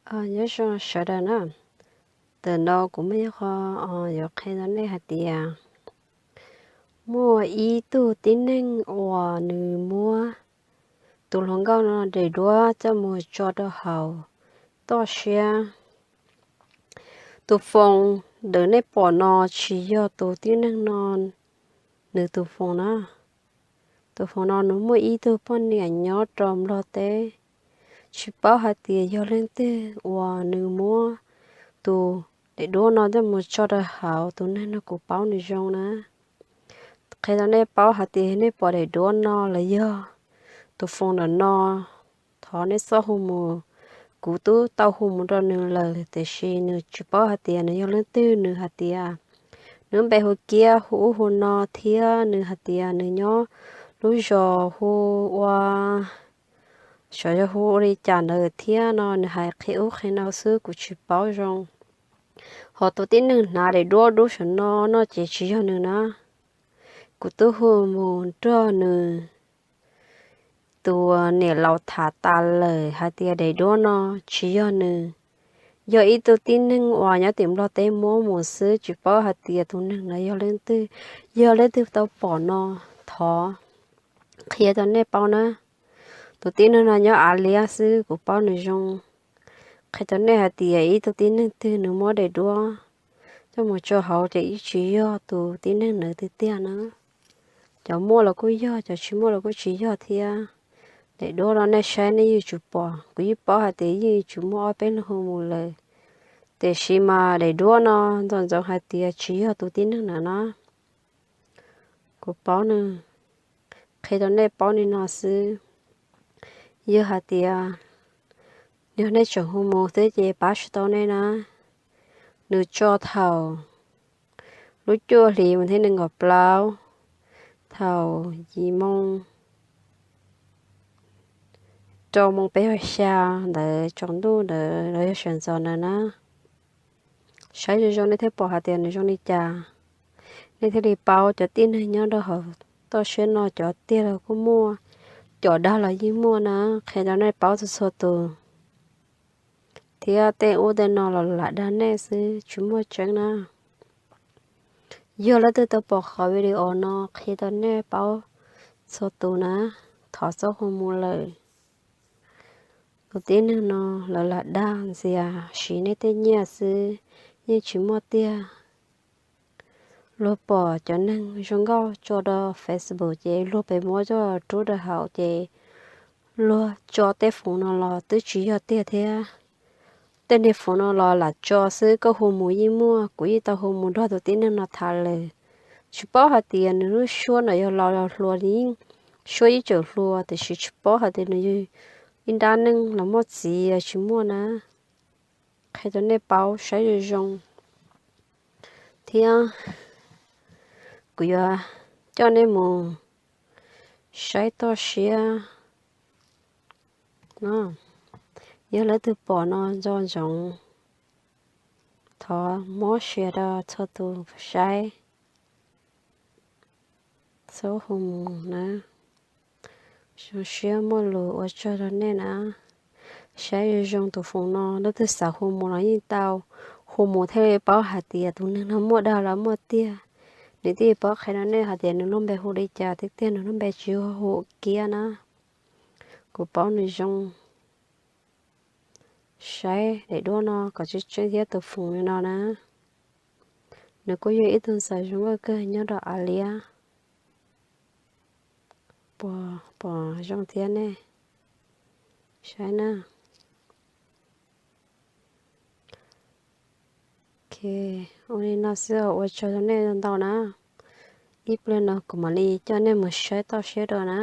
Nyob zoo sawv daws na, ntawm no kuv muaj ib qho yuav qhia rau nej hais tias muaj ib tug tib neeg uas nws muab tus hluas nkauj no daim duab coj mus tso rau hauv toj siab. Tus foos ntawm nej pom no tsis yog tus tib neeg no nws tus foos na. Tus foos no nws muaj ib tug poj niam nyob rau Nplog teb. Tsis paub hais tias yog leej twg uas nws muab tus daim duab no coj mus tso rau hauv. Tus neeg no kuv paub nws zoo na. Qhia rau nej paub hais tias nej pom daim duab no los yog tus foos ntawm no, thov nej txhob hu mus. Kuv twb tau hu mus rau nws lawm tiam sis nws tsis paub hais tias nws yog leej twg. Nws hais tias nws npe hu Kiab, hu ub hu no, thiab nws hais tias nws nyob lub zos hu ua, xyov yog hu ua li cas ntawd thiab no, nws hais qhia ub qhia no xwb kuv tsis paub zoo. Ho tus tib neeg hnav daim duab dub saum no no ces tsis yog nws na. Kuv twb hu mus nrog nws tus niam laus tham tas lawm hais tias daim duab no tsis yog nws, yog ib tug tib neeg uas nyob tim Nplog teb muab mus xwb. Tsis paub hais tias tus neeg no yog leej twg. Yog leej twg tau pom no, thov qhia rau nej paub na. Tus tib neeg no nyob Av Liab xwb, kuv paub nws zoo. Qhia rau nej hais tias ib tug tib neeg twg nws muab daim duab coj mus tso hauv ces yeej tsis yog tus tib neeg ntawd tiag tiag na. Cov muaj los kuj yog, cov tsis muaj los kuj tsis yog thiab. Daim duab no nej saib nej yeej tsum pom, kuv yeej paub hais tias yeej tsum muaj ob peb leeg hu mus lawm. Tiam sis mas daim duab no ntxoov ntxoov hais tias tsis yog tus tib neeg ntawd na. Kuv paub nws, qhia rau nej paub li no xwb. Yog hais tias yog nej tseem hu mus xwb ces pab tsis tau nej na. Nws tso thaum lub cuaj hlis vas thib nees nkaum plaub, thaum yim moo rau moo peb caug xya ntawd tsaus ntuj ntawd los yog sawv ntxov ntawd na. Saib zoo zoo nej thiaj pom hais tias nws zoo li cas, nej thiaj li paub. Cov tib neeg nyob rau hauv toj siab no cov tiag los kuj muaj, cov dag los yeej muaj na. Qhia rau nej paub txhua txhua tus, thiab tej ub tej no los lam dag nej xwb tsis muaj tseeb na. Yog leej twg tau pom qhov video no qhia rau nej paub txhua tus na, thov txhob hu mus lawm. Tus tib neeg no lawv lam dag ntxias siv nej tej nyiaj xwb, yeej tsis muaj tiag. Luag pom cov neeg zoo nkauj tso rau Facebook ces luag pem muab coj rub rau hauv ces luag tso tej foom no los twb tsis yog tiag thiab. Tej niag foom no los lam tso xwb, koj hu mus yeej muaj, kuv yeej tau hu mus nrog tus tib neeg no tham lawm. Tsis paub hais tias nws lub suab no yog laus los hluas li, suab ib txwm hluas tiam sis tsis paub hais tias nws yog ib nrab neeg los muaj txiv los tsis muaj na. Qhia rau nej paub saib zoo zoo thiab kuv yuav coj nej mus saib toj siab no. Yog leej twg pom no nco ntsoov, thov mob sia rau txhua tus saib, txhob hu mus na. Zoo siab muaj lus ua tsaug rau nej na. Saib zoo zoo tus foom no, leej twg xav hu mus los yeej tau, hu mus thiaj li paub hais tias tus neeg no muaj dag los muaj tiag. Nws thiaj paub qhia rau nej hais tias nws lub npe hu li cas tiag tiag, nws lub npe tsis hu Kiab na. Kuv paub nws zoo. Saib daim duab no kom tseeb tseeb thiab tus foom no na. Nws kuj yog ib tug ntxhais zoo nkauj kawg nyob rau Av Liab. Puas pom zoo thiab nej? Saib na. Ua li no xwb, ua tsaug rau nej ntau na. Ib pliag no kuv mam li coj nej mus saib toj siab dua na.